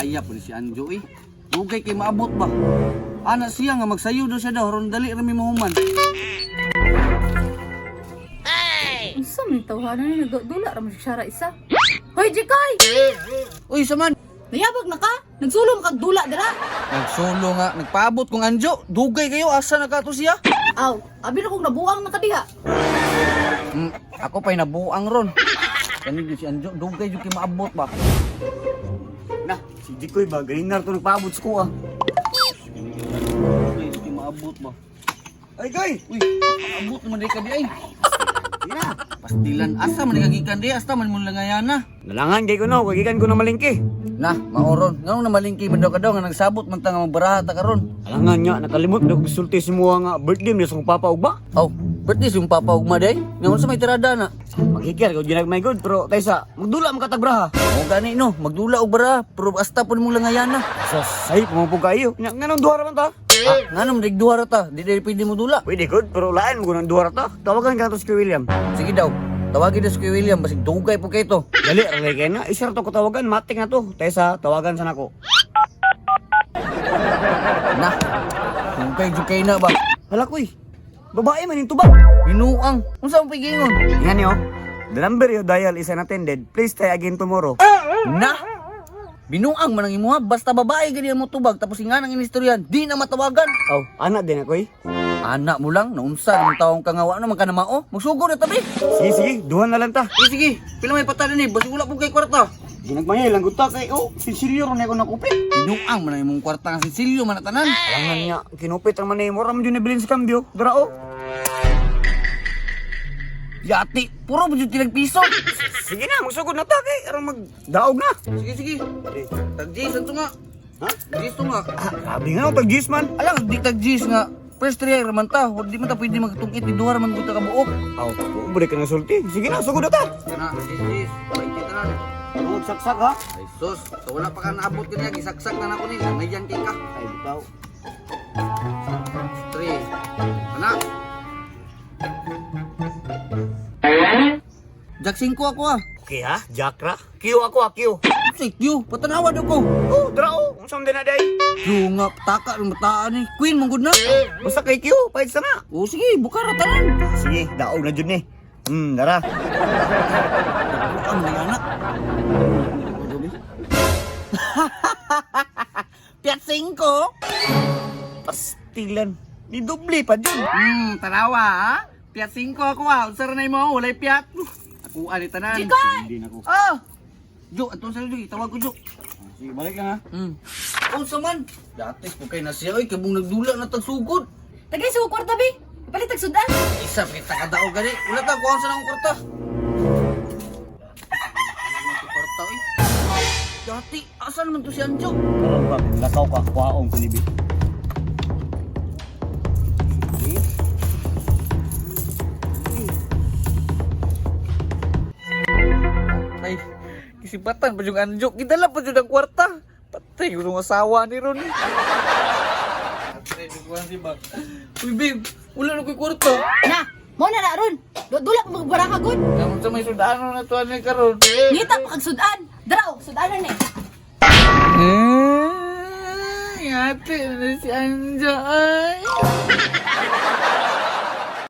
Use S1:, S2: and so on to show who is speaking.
S1: Pataya po ni si Anjo eh. Dugay kay maabot ba? Ana siya nga magsayo daw siya daw aron dali ra mi mahuman.
S2: Unsa man tawhana ni nagdula ra man siya ra isa. Hoy, Jikoy!
S1: Uy, saman.
S2: Nayabag na ka? Nagsulong kag dula dira.
S1: Nagsulo nga, nagpaabot kong Anjo. Dugay kayo asa na ka to siya?
S2: Aw, abi na kong nabuang na ka diha.
S1: Ako pa'y nabuang ron. Kani gyud si Anjo, dugay jud kay maabot ba?
S3: Na, si Jikoy ba, ganin na ito nagpaabot sa kuha.
S1: Dugay jud kay maabot ba?
S3: Ay, Koy!
S1: Uy, maabot naman di ka di ay.
S3: Sige na.
S1: Pastilan asa man di ka gikan di, asta man mo langayana.
S3: Nalangan kay ko no, kagikan ko na malingki.
S1: Na, maoron. Nganong namalingki man daw ka daw nga nagsabot man ta nga magbaraha ta karon.
S3: Alangan nga, nakalimot na kong sulti si Mua nga birthday niya sa kong papa ugba.
S1: Aw, birthday si papa ugma day. Nga unsa may tirada na?
S3: Magkikir, kung ginagmay good, pero taysa, magdula ang katagraha.
S1: O gani no, magdula og bara, pero asta po nimong langayana.
S3: Sa say, pumupog kayo. Nga, nga nung duha ra man ta?
S1: Ah, nganong dig duha ra ta, di dili pwede mo dula.
S3: Pwede good, pero lain mo nang duha ra ta. Tawagan ka to si Kuya William.
S1: Sige daw, tawagin na si Kuya William basig dugay po kay to.
S3: Dali, ralay kayo na. Isa ra to ko tawagan, matik na to. Taysa, tawagan sa nako.
S1: Na, dugay jud kay na ba?
S3: Hala koy, babae man yung tubag.
S1: Binuang, unsa ang pigingon?
S3: Nga niyo, the number you dial is unattended. Please try again tomorrow.
S1: Na, binuang man ang imuha, basta babae gani ang mo tubag tapos nga nang inistoryan, di na matawagan.
S3: Oh, anak din ako eh.
S1: Anak mo lang, naunsa ng taong kangawa naman ka na mao. Magsugo na tabi.
S3: Sige, sige, duhan na lang ta.
S1: Eh sige, pila may patada ni, basig wala po kay kwarta.
S3: Ginagmaya lang gud ta kay oh, sinsilyo ron ako nakupit.
S1: Binuang man ang imong kwarta nga sinsilyo man na tanan.
S3: Alangan nga, kinupit ang manay mo ram jud nabilin sa kambyo. Dara oh.
S1: Yati, puro ba jud tilag piso?
S3: Sige na, magsugod na ta kay aron magdaog na.
S1: Sige, sige. Tag G's to nga.
S3: Ha?
S1: G's to nga.
S3: Ah, grabe nga pag G's man.
S1: Alam, di tag G's nga. First try raman ta, di man ta pwede magtungkit ni duha raman gud ta kabuok.
S3: Aw, oh, balik ka ng sulti. Sige na, sugod na ta.
S1: Kana, G's G's, paiti tanan.
S3: Tungod saksak ha.
S1: Ay sus, so wala pa ka naabot kaniya, gisaksak na nako ni, ngayan kay ka.
S3: Ay, bitaw.
S1: 3. Ana. Jack 5 ako ah.
S3: Okay ha, Jack ra. Q ako ha, Q.
S1: Si Q, patanawa daw ko.
S3: Oh, dara oh. Unsa man din na day?
S1: Q nga, taka ng bataan ni. Queen, manggod na.
S3: Basta kay Q, pahit sana.
S1: O sige, buka ra tanan.
S3: Sige, daog na jud ni. Dara.
S1: Ang mga anak. Piat 5.
S3: Pastilan. Ni doble pa jud.
S1: Tanawa ha. Piat 5 ako ha. Unsa ra na imo, walay piat. Ako ani tanan.
S2: Jikoy!
S3: Hindi na ko.
S1: Ah! Jo, atong sa Jo, tawag ko Jo.
S3: Sige, balik lang ha.
S1: Unsa man? Dati po kay na siya oy, kabung nagdula na tagsugod.
S2: Tagay sa kwarta bi. Ipalit tag sudan.
S1: Isa pa kita kadaog gani. Wala ta kuha sa akong kwarta. Kwarta oy. Dati, asa naman to si Anjo?
S3: Karon ba, lakaw ka, kuhaong kunibi.
S1: Ay, kisipatan pa yung anjo. Gidala pa yung ang kwarta. Patay, yung asawa ni Ron. Uy, babe, wala na ko'y kwarta.
S2: Na, mo na na ron. Dula pa magbaraha gud.
S1: Karon sa may sudano na tuwan ni karon.
S2: Ngita pa kag sudan. Dara oh, sudanan ni.
S1: Eh, ate, na si Anjo ay.